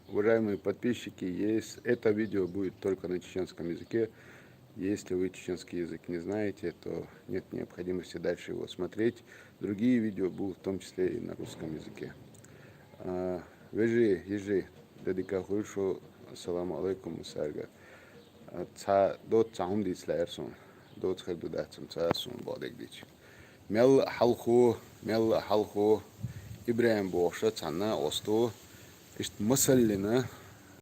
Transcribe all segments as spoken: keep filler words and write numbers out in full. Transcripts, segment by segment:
Уважаемые подписчики, есть, это видео будет только на чеченском языке. Если вы чеченский язык не знаете, то нет необходимости дальше его смотреть. Другие видео будут в том числе и на русском языке. А, вежарий, йижарий, дика хуьлда шо, ассаламу алейкум сарга. А, цхьа доцца цхьа хӀума дийцалаьара суна. Доцца хир ду дац-м цхьа суна бакъдерг дийцача. Мел хьалхо, мел хьалхо ИбрахӀим бохуш цхьа накъост ву, иштта масаллина,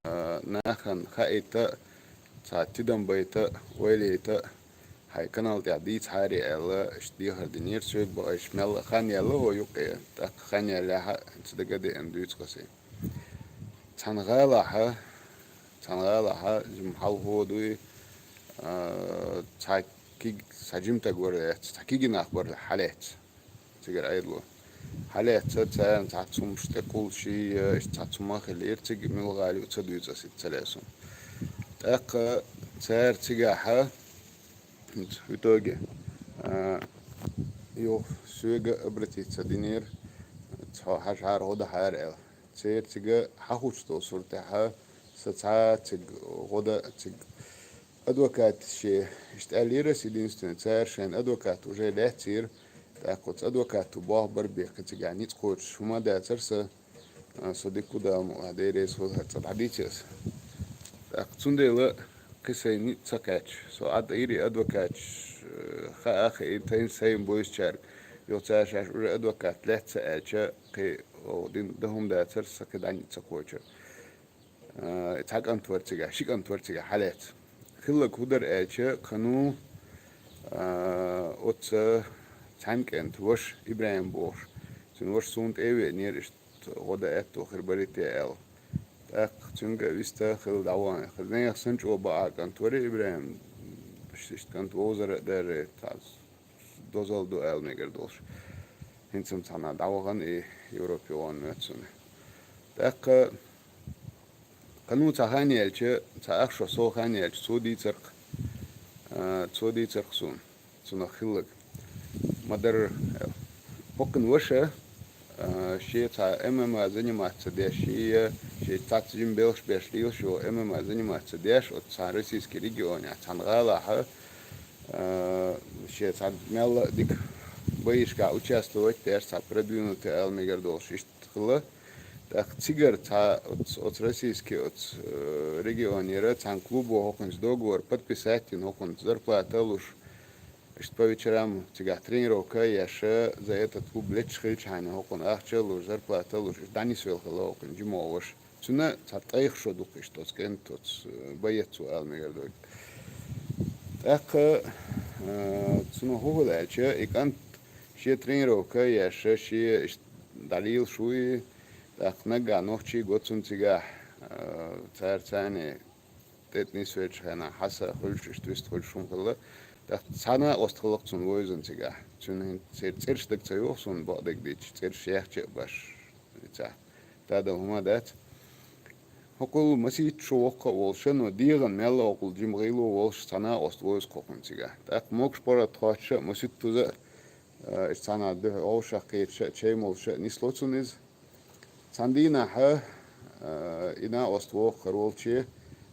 а, нахана хаийта, цхьа тидам байта, ойла яйта, хьайн канал тӀехь дийцахьара аьлла, иштта дехар динера соьга бохуш, мел хан яьлла хӀокху юккъе, тӀаккха хан яьллехь а, хӀинца дага а деана дуьйцу-кх ас. Цхьана гӀалахь, цхьана гӀалахь, жима хьалхо дуй, а, цхьа киг-, цхьа жима стаг вара лаьцна, цхьа кегий нах бара хьалаьцна. Цигара Ӏедало. Хьалаьцна царна цхьацца хӀумнаш тӀе кхуллуш, иштта цхьацца хӀума хиллера, цига мила гӀала ю ца дуьйцу ас, ца лаьа суна. ТӀаккха цара цигахь, в итоге, а, юха соьга обратиться динера, цхьа хьажахьара, гӀо дахьара аьлла. Церан цига хьахуьттуш долу суртехь, сан цхьа а цига гӀо дан, цига адвокат шен, иштта аьллера ас единственный, цара шайна адвокат уже лаьцнера, тӀаккха оцу адвокато боху бара бен кхин цигахь ницкъ кхочуш хӀума а дацара сан, а, со дика хӀу дан ма ваьхьа, Дела реза хуьлда, хӀара цкъа дӀадийци ас. ТӀаккха цундела кхин сайн ницкъ ца кхаьчча, со Ӏад Ӏийра и адвокаташ, э, хаа а хиира тайна сайн бойсучаьрга, юха цара шаьш уже адвокат лаьцна аьлча, кхин оха дина дан хӀума дацара, сан кхин дӀа ницкъ ца кхочура. А, цхьа кӀант вара цигахь, ши кӀант вара цигахь хьалаьцна. Хилларг хӀун дара аьлча, кхано, а, оцу цхьана кӀентан ваша ИбрахӀим бохуш, цуьнан вашас суна тӀе а веанера, иштта гӀо дан аьтто хир барий те аьлла. ТӀаккха цуьнга а вист а хилла дӀавахана. Хаза нехан санна чӀогӀа бакъахьа кӀант вара ИбрахӀим, иштта кӀант вовзар а дара, цхьа дозалла ду аьлла мегар долуш. ХӀинца-м цхьана дӀавахана и Европе вахана моьтту суна. ТӀаккха кхано цхьа хан яьлча, цхьа ах шо сов хан яьлча, цо дийцар-кх, а, цо дийцар-кх суна, цунах хилларг ма-дарра аьлла. ХӀокхуьнан ваша, а, шен цхьа ММА заниматься деш, шен, шен цхьацца жима белхаш беш лелаш йолу ММА заниматься деш, оцу цхьана российский регионехь, цхьана гӀалахь, а, шен цхьа мелла а дика боишкахь участвовать деш, цхьа продвинутый аьлла мегар долуш иштта хилла. ТӀаккха цигара цхьа оц-, оцу российский оцу, э, регионера цхьана клубо хӀокхуьнца договор подписать йина, хӀокхуьнца зарплата а луш, иштта по вечерам цигахь тренировка а еш, за этот клуб леташ хилчхьана хӀокхунна ахча а луш, зарплата а луш, иштта дӀанисвелла хилла хӀокхуьнан жимогӀа ваша. Цуьнан цхьа ткъех шо ду-кх иштта оцу кӀентан, оцу, э, боец ву аьлла мегар долу. ТӀаккха, э, цунах хӀун хилла аьлча, и кӀант шен тренировка а еш, шен иштта дӀалелаш ву и, тӀаккха наггахь нохчий го цунна цигахь, э, цара царна тӀе нисвеллачу хенахь хьаса хуьлуш, иштта вист хуьлуш хӀума хилла. ТӀаккха цхьа накъост хилла-кх цунна вевзина цигахь. Цуьнан хӀинца церан цӀераш дага ца йогӀу суна, бакъдерг дийцича, цӀераш яьхча а баш. Ца, тадам хӀума дац. ХӀокхул масийтта шо воккха а волуш, но дегӀан мелла а хӀокхул жима гӀийло а волуш, цхьа накъост вевза-кх хӀокхуьнан цигахь. ТӀаккха могуш паргӀат кхоччуш а, маситтаза а, э, иштта цхьана дуьхьа вовшах кхеташ а, чай молуш а нисло цунна иза. Цхьана дийнахь, э, и накъост воккхур волче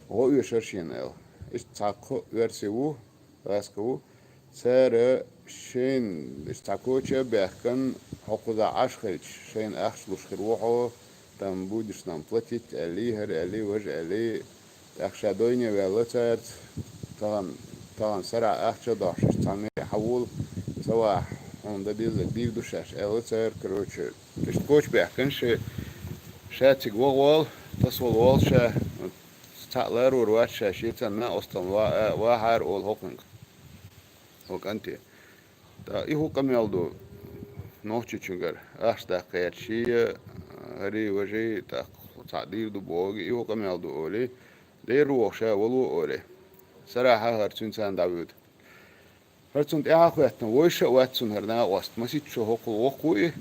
гӀо оьшура шена аьлла. Иштта цхьа кхо оьрси ву, гӀазкхи ву. Цара шайна иштта цхьа коча а баьхкина, хьо кхузахь Ӏаш хилча, шайна ахча луш хир ву хьо, там будешь нам платить, аьллий, хӀара аьллий, важа аьллий. ТӀаккха ша дойне ваьлла цаьрца, тахана, тахана сарахь ахча а дохьуш, иштта цхьа мехь хьавола, ца вахь, хьуна дан дезарг дийр ду шаьш, аьлла цара, короче. Иштта коча баьхкина ши, ша цига ваха волу, тасавала волу ша, цхьаъ ларур вац ша, шен цхьана накъосталла ва-, вахьара олу хӀокхуьнга, хӀокху кӀанте. ТӀаккха и хӀун къамел ду Нохчийчуьнгара? Ахча даккха гӀерташ ший, хӀарий, важий, тӀаккха цхьаъ дийр ду боху, и хӀун къамел ду олий, дера воху ша вало олий. Сарахь а хӀара цуьнан царна дӀавуьду. ХӀара цунна тӀаьхьа а хӀоьттина, вовзаш а вац цунна хӀара накъост, масийтта шо хӀокхул воккха ву и,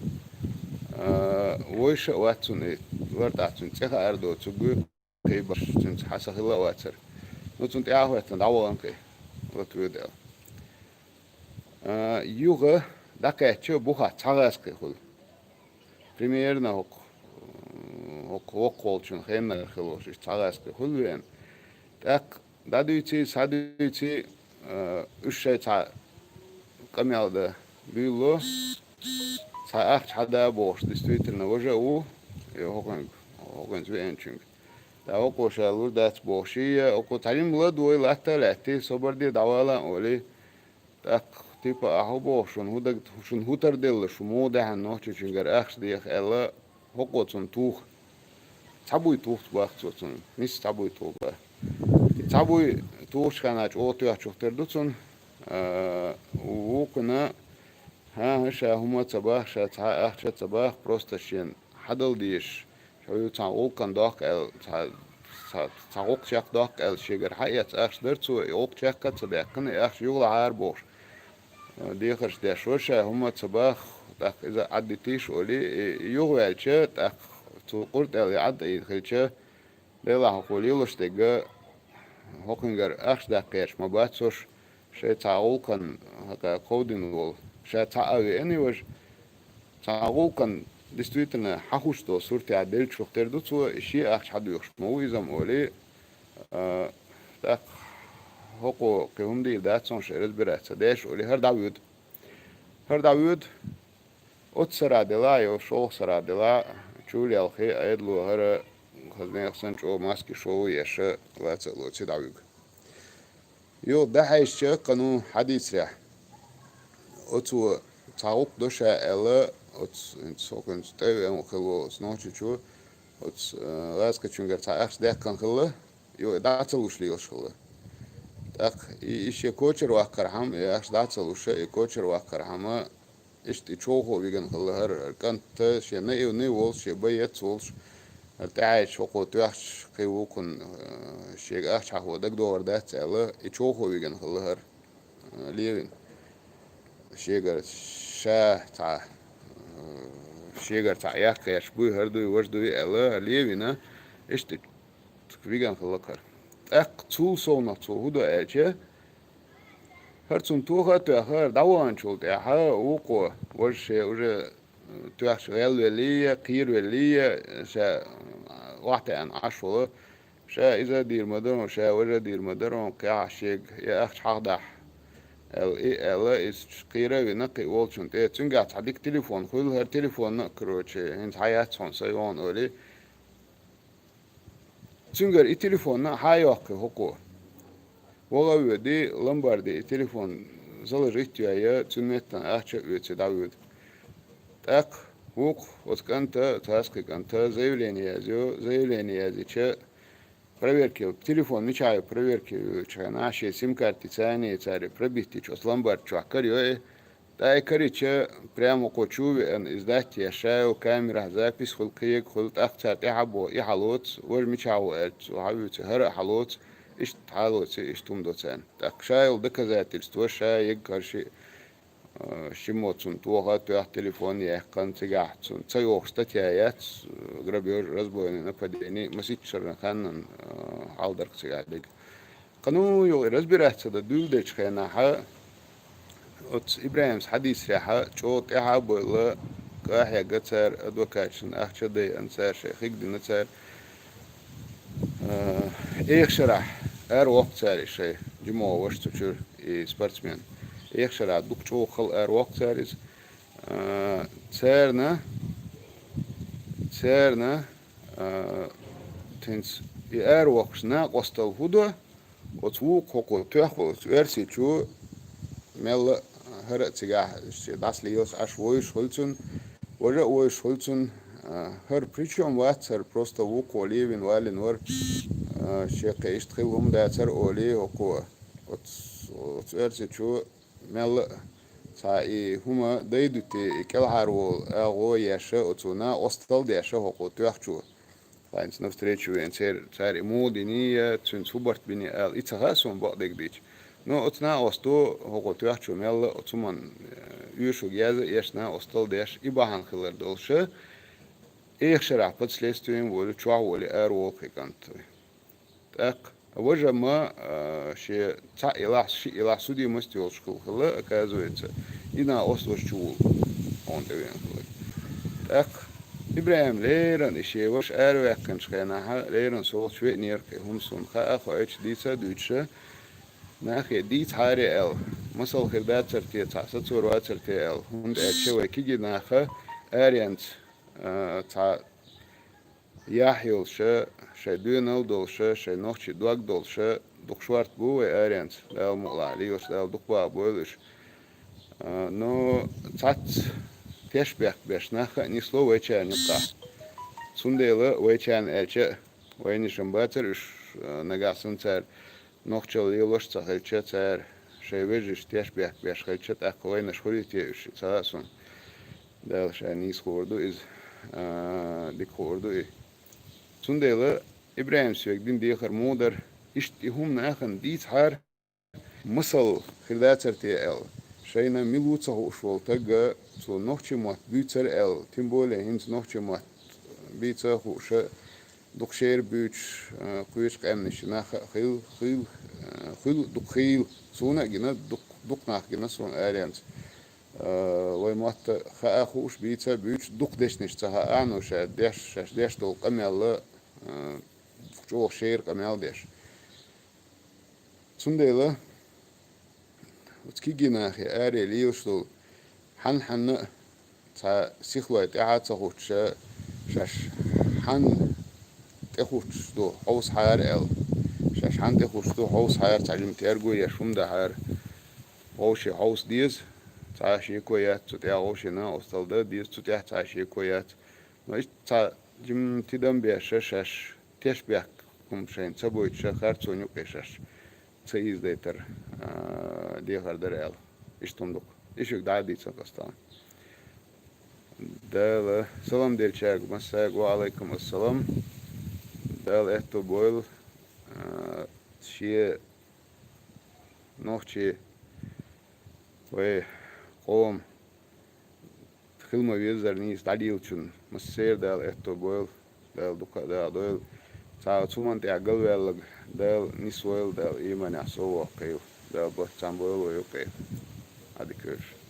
а, вовзаш а вац цунна и, лартӀахь цуьнан цӀе хаар доцург вуй, кхин баш цуьнца хьаса хилла а вацара. Ну, цунна тӀаьхьа а хӀоьттина, дӀавахана кхин, лата вуьду аьлла. А, юха дӀакхаьчча, бухахь цхьа гӀазкхи хуьлу. Примерно хӀокху, воккхаволчун хеннара хилалуш, иштта цхьа гӀаскхи хуьлу веана. ТӀаккха дӀадуьйций, схьадуьйций, а, уьш шайн цхьа къамел дан буьйлало, цхьа ахча хьада бохуш, действительно, важа а ву, и хӀокхуьнга, хӀокхуьнца веанчуьнга. ТӀаккха хӀокхо ша лур дац бохуш, и я, хӀокхо цхьа жимма ладой, латта а лаьттий, собар де, дӀавала а олий. ТӀаккха, типа, ахьа боху, шуна хӀун даг, шуна хӀун тарделла, шу муха даьхьна нохчичуьнгара ахча деха аьлла, хӀокхо цунна туха. Цхьа буй тухуц бах цо цунна, нийса цхьа буй туху бах. И цхьа буй тухучу хенахь чӀогӀа тоьхчух тера ду цунна, а, вукхуьнан, хӀан-хӀа, ша хӀума а ца бах, ша цхьа а ахча а ца бах, просто шена хьадала дезаш, шу цхьа гӀуллакхана доккху аьлла, цхьа, цхьа, цхьа гӀуллакх чекхдоккху аьлла, шегара хьаэцна ахча дара цо, и гӀуллакх чекх а ца даьккхина, и ахча юхалахьара бохуш, дехарш деш вара, ша хӀума а ца бах, тӀаккха иза Ӏаддитийша олий, и юхаваьлча, тӀаккха цу къуртӀел и Ӏадда айина хилча, делахь хӀокхо лелош дерг, хӀокхуьнгара ахча даккха гӀерташ ма бац уьш, шайн цхьа гӀуллакхана хӀокху кховдина волу, ша цхьаъ а веана важа, цхьа гӀуллакхана, действительно, хьахуш долу суртехь деллачух тера ду цо, и шен ахча хьадоьхуш ма ву иза-м олий, а, тӀаккха хӀокхо кхин хӀума дийр дац хьуна, шайн разбираться деш олий, хӀара дӀавоьду. ХӀара дӀавоьду, оццу сарахь делахь а, йо, шолгӀа сарахь делахь а, чу а лелхий, Ӏедало хӀара, хаза нехан санна чӀогӀа маски шоу а еш, лаца а лоций дӀавуьгу. Юха дӀахьаьжча, кхана хьадийцарехь, оцо цхьа гӀуллакх до ша аьлла, оцу, хӀинца хӀокхуьнца тӀе а веана хилла волу оцу нохчичо, оцу, э, гӀаскхичуьнгара цхьа ахча даьккхина хилла, юха и дӀа ца луш лелаш хилла. ТӀаккха и, и шен кочара ваккхархьама, и ахча дӀа ца луш, и кочара ваккхархьама, иштта и човхо вигина хилла хӀара, хӀара кӀант шен наивный волуш, шен боец волуш, хӀара тӀаьхьачу хӀокхо тоьхча кхин вукхунна, э, шега ахча хьахо дагадогӀур дац аьлла, и човхо вигина хилла хӀара, э, Левин. Шегара ша цхьа, э, шегара цхьа яккха гӀерташ буй, хӀара дуй, важа дуй аьлла, Левина иштта вигина хилла хӀара. ТӀаккха цул совнах цо хӀун до аьлча, хӀара цунна тоха а тоьхна, хӀара дӀаваханчул тӀаьхьа вукхо, важа шен уже, э, тоьхча гӀелвеллий, кхеравеллий, ша, э, охьатаьӀна Ӏаш волу, ша иза а дийр ма дара хьуна, ша важа а дийр ма дара хьуна, кхехьа шега и ахча хьахдахьа, аьлла, и аьлла, иза кхера а вина, кхин волчунна тӀе. Цуьнгахь цхьа дика телефон хуьлу, хӀара телефонна а, короче, хӀинца хьан яц хьуна, сан йогӀун олий. Цуьнгара и телефонна а хьан а йоккхий хӀокхо. ВогӀа а воьдий, ломбарде и телефон заложить а йой, цуьнан меттана ахча а оьций дӀавоьду. ТӀаккха вукху оцу кӀанта, цхьацца кхин кӀанта заявление язйо, заявление язйича, проверке, телефон мичахь йо проверке йоьлучу хенахь, шен сим-картица а, цара пробить йича, оцу ломбард чохь карайо и, ТӀаккха и карийча, прямо кхо чу а веана, иза датта еш, ша йолу камерахь запись хуьлу, кхин ерг хуьлу, тӀаккха цара тӀаьхьа а боху, и хьалоцу, важа мичахь ву аьлча, цо хьавуьйцу, хӀара а хьалоцу, иштта хьалоцу, иштта хӀума до царна. ТӀаккха ша йолу доказательство, ша ерг хӀара шиъ, а, шиммо цунна тоха а тоьхна, телефон а яьккхина, цигахь цунна ца йоху статья яц, грабеж, разбойное нападение, масийтта шарна ханна, а, хьал дара-кх цигахь дерг. Кхана юха и разбираться дан дуьйладечу хенахь, оцу ИбрахӀима хьадийцарехь, чӀогӀа тӀаьхьа а бевлла, кӀа а хьегна цара, адвокаташна ахча а дайъина цара, шайн хиг дина цара. Э, эха шарахь аравоккху цара и шайн жимогӀа ваша цу чуьра, и спортсмен. Эха шарахь дукха чӀогӀа хала аравоккху цара иза. Э, царна, царна, э, хӀинца и аравоккхуш накъосталла хӀун до, оцу вукху хӀокхо тоьхна волу оцу оьрсичо мелла а хӀара а цигахь шен дӀасалелаш Ӏаш вовзуш хуьлу цунна, важа а вовзуш хуьлу цунна, а, хӀара причём вац, хӀара просто вукхо Левин валлина вара, а, шен кхин иштта хилла хӀума дацара олий хӀокхо. Оцу, оцу оьрсичо мелла а цхьа и хӀума дайдуьтий, и кӀелхьара волу агӀо еш, оцу накъосталла деш хӀокхо тоьхначо. Хьайнца навстречу веана, цер-, цара и муха диний, я цуьнца хӀун барт биний ала, и ца хаьа суна бакъдерг дийцича. Но оцу накъосто хӀокхо тоьхначо мелла а оцу хӀуманна, э, оьшург язъеш, накъосталла деш, и бахьана хилар долуша, эха шарахь под следствием волу, чохь волий араволу кхин кӀант. ТӀаккха важа ма, а, шен цхьаъ елахь, шиъ елахь судимость йолуш хилла хилла, оказывается, и накъост важа чу волу хьуна тӀевеана хилла. ТӀаккха ИбрахӀим леррина и шен ваша араваьккхинчу хенахь, леррина совгӀаташ веанера-кх и хӀума суна хаа, хьо эча дийца а дуьйцуша, нахе дийцахьара аьлла, масал хир дацара те, цхьаъ сацор вацара те аьлла, хӀунда аьлча вай кегий наха аренца, а, цхьа яхь йолуша, шайн доьналла долуша, шайн нохчийн дог долуша, дукха шорта бу вай аренца, Дала мукъалахь, лелаш Дала дукха баха бойла уьш. А, но цхьацца тешнабехк беш нах а нисло вайчарна юккъахь. Цундела вайчарна аьлча а, вайнаш-м бацара уьш, а, нагахь санна цара нохчалла лелош а ца хилча, цара шайн вежаршна тешнабехк беш хилча, тӀаккха вайнаш хуьлий те уьш, ца хаьа суна. Дала ша нийса хуур ду иза, а, дика хуур ду и. Цундела ИбрахӀима соьга дина дехар муха дара, иштта и хӀума нахана дийцахьара, масал хир дацара те аьлла, шайна мила ву ца хууш волу стаг, цо нохчийн мотт буьйцура аьлла, тем более хӀинца нохчийн мотт бийца а хууша, дукха шера буьйцуш, а, кхечу къаьмнашчу нах а хилла, хилла, а, хуьлу, дукха хийла. Суна а гина, дукха, дукха нах гина суна аренца. А, вай мотт хаа а хууш, бийца а буьйцуш, дукха дешнаш ца хаьа, но ша деш, шаьш деш долу къамел, а, чӀогӀа шера къамел деш. Цундела оцу кегий нахе аре лелаш долу, хьанна-хьанна а цхьа сихлой тӀаьхьа а ца хӀуттуша, шаьш хьанна тӀехӀуттуш ду хьовсахьара аьлла. Шаьш хьанна тӀехӀуттуш ду хьовсахьара, цхьа жима терго еш хӀума дахьара. Вовше хьовса деза, цхьа а шеко яц, цу тӀехь вовше накъосталла дан деза, цу тӀехь цхьа а шеко яц. Но иштта цхьа жима тидам беша, шаьш тешнабехк хӀума шайна ца бойтуша, харцонна юкъе шаьш ца ийзадайтар, а, дехар дара аьлла. Иштта хӀума ду-кх. И шуьга дӀа а дийцина къастална. Дала салам деллачаьрга массаьрга: «Ва Ӏалайкум ассалам». Дала аьтто бойла, а, шен нохчийн, вай къоман хила ма-веззара нийса дӀадийлачунна массеран Дала аьтто бойла, Дала дукха а дакъа дойла. Цхьа оцу хӀуманна тӀехь галваьлларг Дала нисвойла, Дала ийманехь совваккхийла, Дала барт цхьаьна бойла вай юккъе. Ӏадика йойла шун.